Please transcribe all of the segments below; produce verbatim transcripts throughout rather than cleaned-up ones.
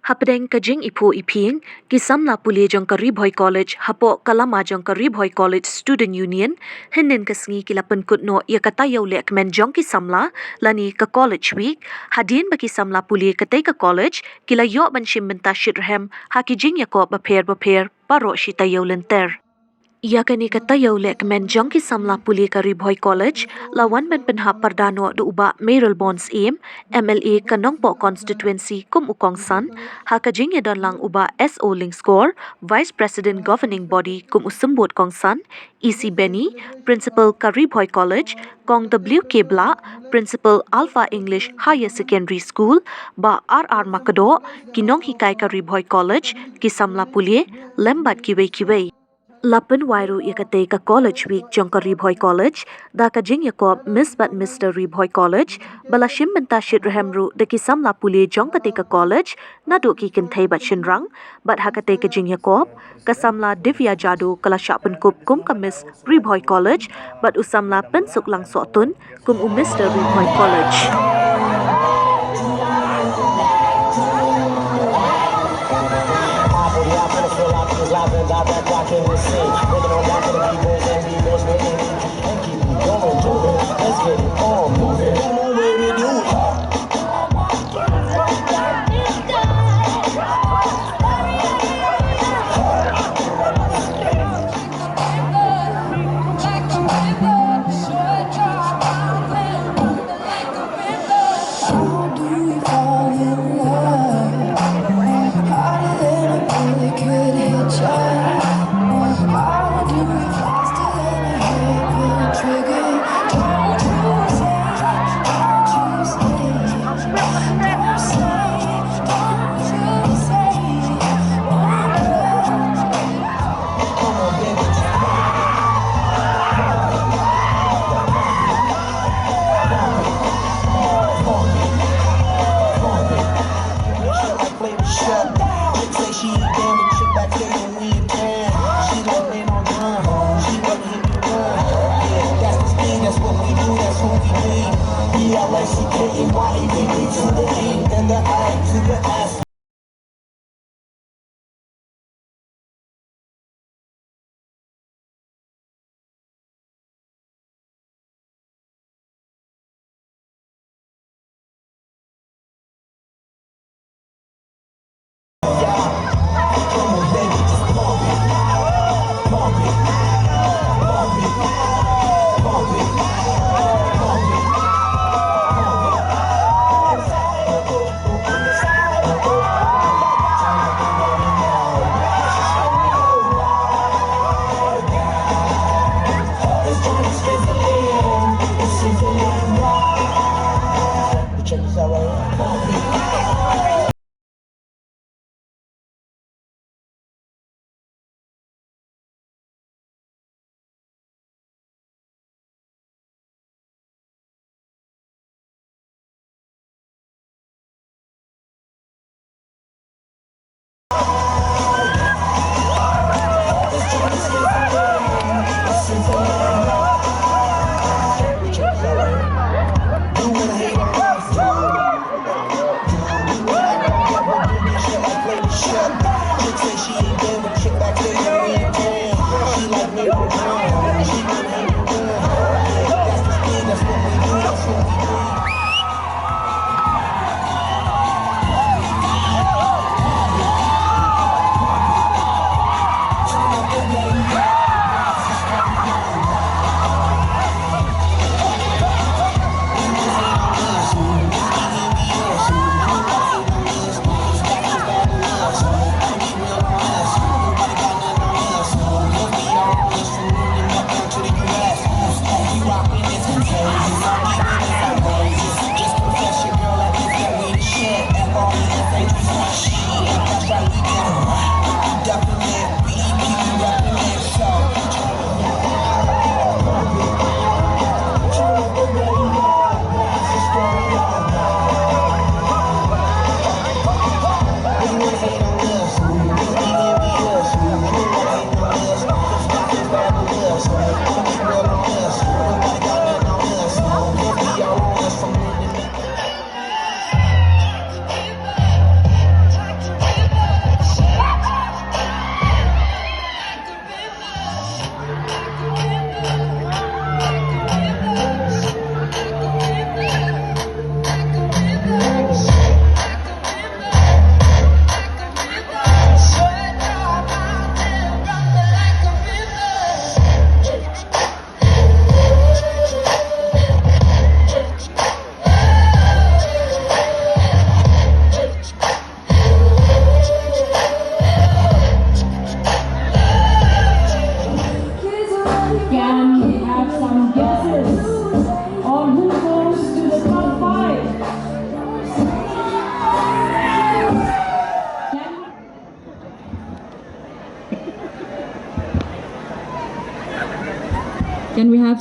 Hapdeng ka jingiphuh iphieng, ki samla pule jong ka Ri Bhoi College hapoh ka lama jong ka Ri Bhoi College Student Union, hynnin ka sngi ki la pynkut noh ïa ka taïew lehkmen jong ki samla, lane ka College Week, hadien ba ki samla pule katei ka college ki la ïoh ban shim bynta shitrhem ha ki jingïakop bapher bapher baroh shi taïew lynter. Ïa kane ka taïew lehkmen jong ki samla pule ka Ri Bhoi College la wan ban pynhap pyrda noh da u Bah Mayralborn Syiem, M L A ka Nongpoh Constituency kum u kongsan, ha ka jingïadonlang u Bah S O Lyngskor, Vice President Governing Body kum u symbud kongsan, E C Benny, Principal ka Ri Bhoi College, Kong W K Blah, Principal Alpha English Higher Secondary School, Bah R R Makdoh, ki nonghikai ka Ri Bhoi College, ki samla pule, lem bad kiwei kiwei. La pynwai ruh ïa katei ka College Week jong ka Ri Bhoi College da ka jingïakop Miss bad Mister Ri Bhoi College, ba la shim bynta shitrhem ruh da ki samla pule jong katei ka college, naduh ki kynthei bad shynrang, bad ha katei ka jingïakop, ka samla Divya Jadoo ka la shah pynkup kum ka Miss Ri Bhoi College, bad u samla Pynsuklang Sohtun kum u Mister Ri Bhoi College.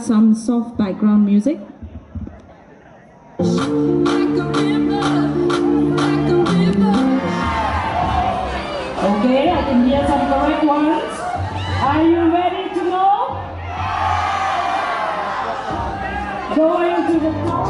Some soft background music. Like a river, like a river. Okay, I can hear some correct ones. Are you ready to go? Going to the top.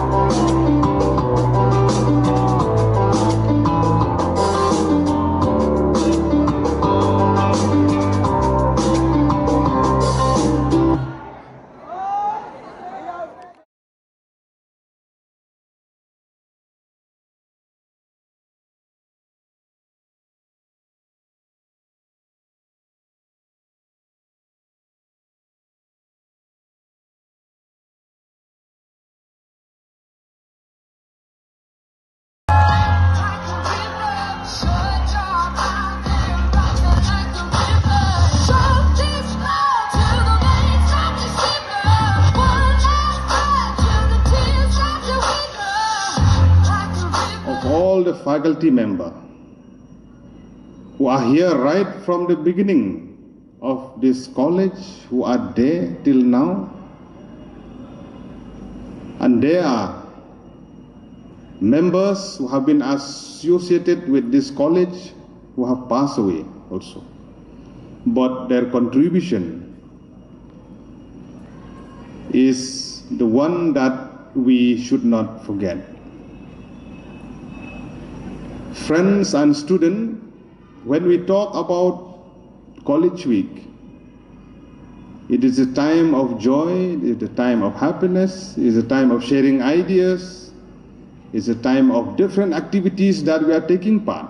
Of all the faculty member who are here right from the beginning of this college, who are there till now, and there are members who have been associated with this college who have passed away also. But their contribution is the one that we should not forget. Friends and students, when we talk about College Week, it is a time of joy, it is a time of happiness, it is a time of sharing ideas, it's a time of different activities that we are taking part.